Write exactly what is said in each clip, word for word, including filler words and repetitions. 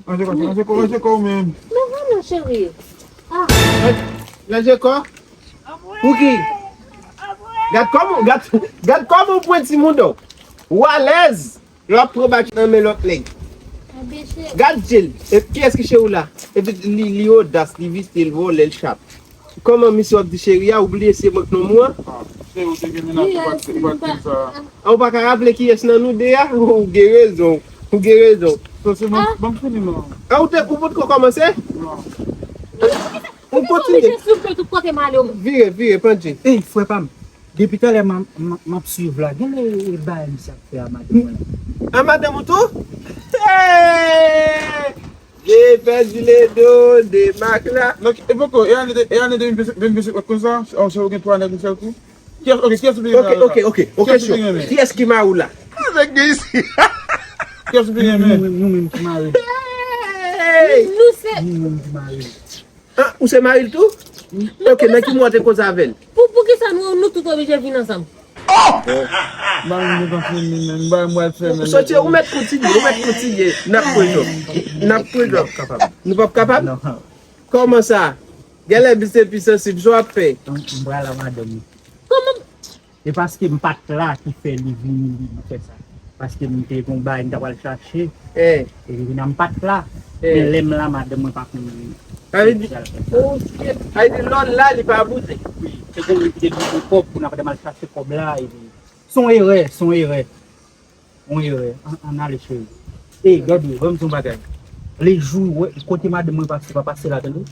Ranje kò, ranje kò, ranje kò ou menm. Men vini non cheri. Ranje kò? Pouki? Gad kòman, gad, gad kòman w pran timoun w. Ou alèz. Lè w ap pran bak nan men lòt nèg. Gad je l. E kiyès ki cheri w la? Epi li, li odas, li visye, l vòlè, l chat. Kòman misye w ap di cheri a, ou bliye se mwen k nonm ou an? Ah, cheri, ou te gen mennaj ou pa t, ou pa t di m sa. A, ou pa ka raple kiyès nan nou de a? Ou gen rezon, ou gen rezon. So, se ban, ban m fini non. A, ou te, ou potko kòmanse? Non. Ou kontinye. Oblije swiv mwen tout kote m ale w. Vire, vire, pandje. Ey, frè pa m, depi talè m, m, m ap swiv la, gen lè e bagay misye ap fè a madanm mwen. A madanm ou tou? Hey! J'ai perdu le dos de Marc la. Donk, e poko, e ane de, e ane de mil ventisèt konsa, an se ou gen twa nèg yon sèl kou? Kiyès, ok, kiyès ou pi renmen? Ok, ok, ok, ok, show. Kiyès ki mari w la? Kiyès ou pi renmen? Nou menm ki mari. Hey! Nou se. Nou menm ki mari. Ah, ou se mari l tou? Ok, nan ki mwa w te koze avè l? Pou, pou ki sa nou, nou tout oblije vin ansanm? Ba m gen tan fini menm, ba m wè fè menm. Soti, ou mèt kontinye, ou mèt kontinye. N ap pran jòb. N ap pran jòb. Nou p ap kapab? Kòman sa? Genlè bis epi sansib, sa w ap fè? M pral a madanm. Kòman? E paske m pa t la ki fè li vini, li, li fè sa. Paske m te gon bagay m ta pral chache. Eh, E li vin a m pa t la. Eh. Men lè m la, madanm mwen pa konn. Sa vle di, ok. Sa vle di lòl la, li pa boute. Wi, se gon li te di kòb pou n ap al chache kòb la. E se yon erè, se yon erè. Yon erè. An, an ale cheri. E gade, ban m di yon bagay. Le jou, wè, kote madanm mwen pase, pa pase la, tande.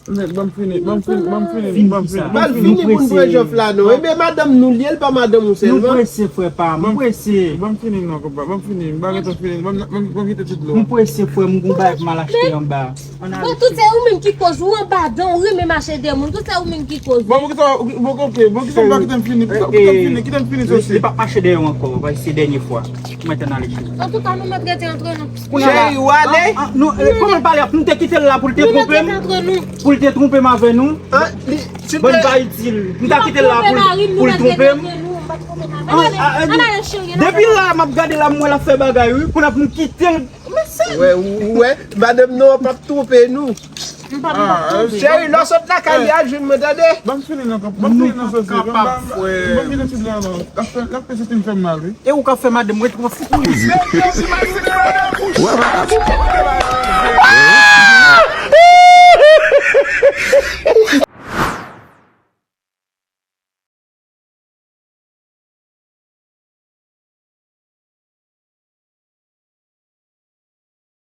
Men, ban m fini, ban m fini, ban m fini, ban m fini. Mal fini pou n pran jòf la non. Ebe madanm nou li ye, l pa madanm ou Nou sèlman. Prese, frè pa m, m prese. Ban m fini non, konpa. Ban m fini, m pa gentan fini. Ban m, ban m, ban m kite ti dlo. M prese, frè m, m gon bagay pou m al achte anba. An ale. Bon, tout se ou menm ki koz, ou anba dan, ou renmen mache dèyè moun, tout se ou menm ki koz. Bon, pou ki sa, bon, ok, bon, ki sa w pa kite m fini, pou ki sa w fini, kite m fini Li sosi. Li p ap mache dèyè w ankò, se dènye fwa. Mwen te nan ale cheri. Antouka, nou mèt rete antre nou. Kounye a la, Cheri, ou ale? Ah, ah, nou, eh, kòman l pale ap, nou te kite l la pou l te Nou mèt twonpe rete m? antre nou. Pou l te twonpe m avè nou? Ah, li, se Bon, pa itil. M ta kite l la pou l, pou l twonpe m? Ann ale, ann ale cheri. Depi la, m ap gade la, m wè l ap fè bagay, wi. Pou n ap m kite l. Wè, ou wè, madanm nou an p ap twonpe nou. M p ap twonpe. Cheri, lè w sot lakay li al jwenn mwen, tande? Ban m fini nan, ban m fini nan sosi. Ban m, ban m kite ti dlo non. L ap fè, l ap fè senti m fè m mal, wi. E ou k ap fè madanm mwen twò fou.